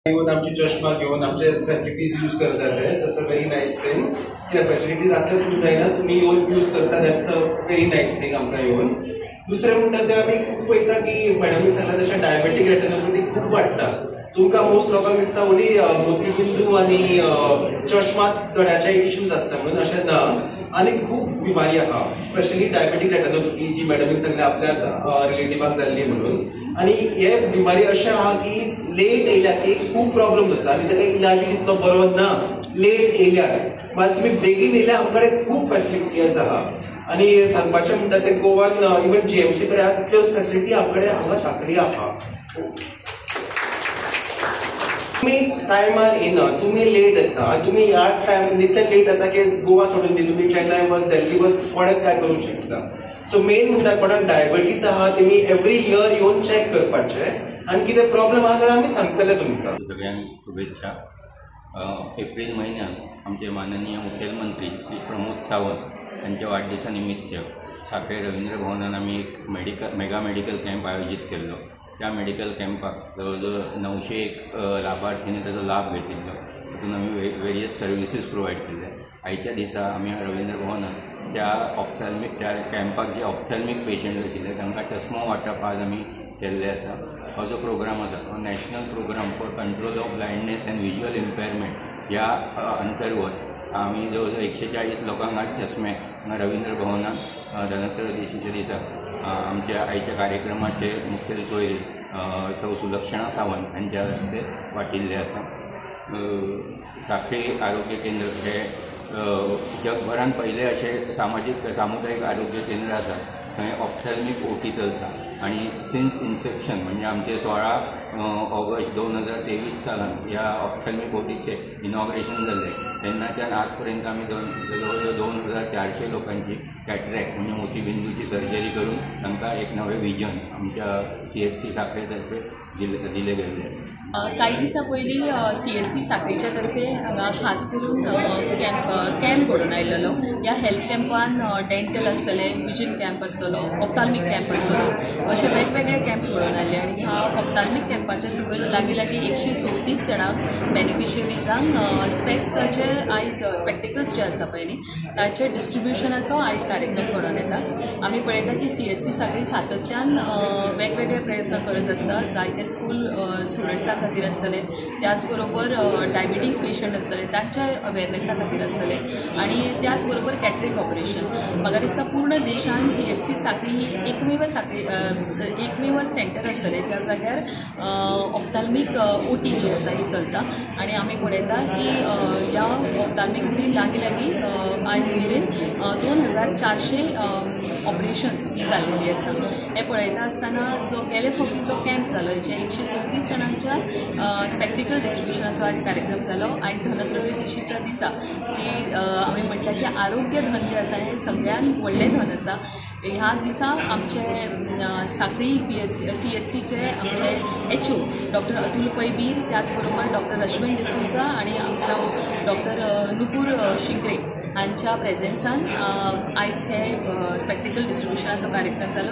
येवन आमची चश्मा घेवन आमचे फॅसिलिटीज यूज करताले. It's a very nice thing. कित्याक फॅसिलिटीज आसल्यार तुमी जायना, तुमी येवन यूज करता, that's a very nice thing आमकां येवन. दुसरें म्हणटा तें आमी खूब पळयता की मॅडमीन सांगलें तशें डायबेटीक रेटिनोपॅथी खूब वाडटा. तुमकां मोस्ट लोकांक दिसता ओन्ली मोतीबिंदू आनी चश्मा दोळ्याचे इश्यूज आसता म्हणून, अशें ना. आनी खूब बिमारी आहा, स्पेशली डायबेटीक रेटिनोपॅथी जी मॅडमीन सांगलें आपल्या रिलेटिवाक जाल्ली म्हणून. आनी हे बिमारी अशें आहा की लेट येयल्या की खूब प्रॉब्लम जाता आनी ताका इलाज तितलो बरो ना लेट येयल्यार. मात तुमी बेगीन येयल्यार आमचे कडेन खूब फॅसिलिटीज आहा. आनी सांगपाचें म्हणटा तें गोवान इवन जीएमसी कडेन आहा तितल्यो फॅसिलिटी आमचे कडेन हांगा सांखळी आहा. तुमी टायमार येना, तुमी लेट येता आनी तुमी ह्या टायम इतले लेट येता की गोवा सोडून दी, तुमी चेन्नय वच, दिल्ली वच, कोणें काय करूंक शकता. सो मेन म्हणटा कोणाक डायबेटीस आहा तेमी एवरी इयर येवन चॅक करपाचें आनी कितें प्रॉब्लम आहा जाल्यार आमी सांगतले तुमकां. सगळ्यांक शुभेच्छा. एप्रिल म्हयन्यात आमचे माननीय मुखेलमंत्री श्री प्रमोद सावंत यांच्या वाडदिसा निमित्त साखळे रवींद्र भवनान आमी एक मेगा मेडिकल कॅम्प आयोजीत केल्लो. त्या मेडिकल कॅम्पाक जवळ जवळ 901 लाभार्थींनी ताचो लाभ घेतिल्लो. तातूंत आमी वेरियस सर्विसीस प्रोवायड केल्ले. आयच्या दिसा आमी रवींद्र भवनात त्या ऑप्थॅल्मीक त्या कॅम्पाक जे ऑप्थॅल्मीक पेशंट आशिल्ले तांकां चश्मो वांटप आज आमी केल्ले आसा. हो जो प्रोग्राम आसा हो national programme for control of blindness and visual impairment ह्या अंतर्गत आमी जवळ जवळ 140 लोकांक आज चश्मे रवींद्र भवनात धनत्रयोदशीच्या दिसा आमच्या आयच्या कार्यक्रमाचे मुखेल सोयरे सौ सुलक्षणा सावंत हांच्या हस्ते वांटिल्ले आसा. साखळी आरोग्य केंद्र हे जगभरान पयलें अशें सामाजीक सामुदायीक आरोग्य केंद्र आसा. थंय ऑप्थॅल्मीक ओटी चलता आनी सिन्स इन्सेप्शन म्हणजे आमचे 16 ऑगस्ट 2023 सालान ह्या ऑप्थॅल्मीक ओटीचें इनॉग्रेशन जाल्लें. तेन्नाच्यान आज पर्यंत आमी जवळ जवळ 2400 लोकांची कॅटरॅक्ट म्हणजे मोतीबिंदूची सर्जरी करून तांकां एक नवें विजन आमच्या सीएचसी साखळे तर्फे दिले गेल्ले आसा. कांय दिसां पयलीं सीएचसी साखळेच्या तर्फे हांगा खास करून कॅम्प घडोवन आयिल्लो. ह्या हेल्थ कॅम्पान डेंटल आसतले, विजन कॅम्प आसतलो, ऑप्थाल्मीक कॅम्प आसतलो, अशे वेगवेगळे कॅम्प्स घडोवन आयले. आनी ह्या ऑप्थाल्मीक कॅम्पाच्या सकयल लागीं लागीं 134 जाणांक बेनिफिशरीजांक स्पेक्साचे आयज स्पेक्टिकल्स जे आसा पळय न्ही ताचे डिस्ट्रिब्युशनाचो आयज कार्यक्रम घडोवन येता. आमी पळयता की सीएचसी साखळी सातत्यान वेगवेगळे प्रयत्न करत आसता. जायते स्कूल स्टुडंट्सां खातीर आसतले, त्याच बरोबर डायबिटीज पेशंट आसतले तांच्या अवेरनेसा खातीर आसतले आनी त्याच बरोबर कॅटरेक ऑपरेशन. म्हाका दिसता पूर्ण देशान सीएचसी साखळी ही एकमेव सेंटर आसतलें ज्या जाग्यार ऑप्थाल्मीक ओटी जी आसा ही चलता. आनी आमी पळयता की ह्या ऑप्थाल्मीक ओटी लागीं लागीं आयज मेरेन 2400 ऑपरेशन्स ही जाल्लेली आसा. हें पळयता आसतना जो गेले फावटी जो कॅम्प जालो जे 134 जाणांच्या स्पेक्टिकल डिस्ट्रिब्युशनाचो आयज कार्यक्रम जालो. आयज धनत्रयोदशीच्या दिसा जी आमी म्हणटा की आरोग्य धन जें आसा हें सगळ्यांत व्हडलें धन आसा. ह्या दिसा आमचे साखळी सीएचसीचे आमचे एचओ डॉक्टर अतुल पैबीर, त्याच बरोबर डॉक्टर अश्विन डिसोजा आनी आमच्या डॉक्टर नुपूर शिंगरे हांच्या प्रेझेन्सान आयज हे स्पेक्टिकल डिस्ट्रिब्युशनाचो कार्यक्रम जालो.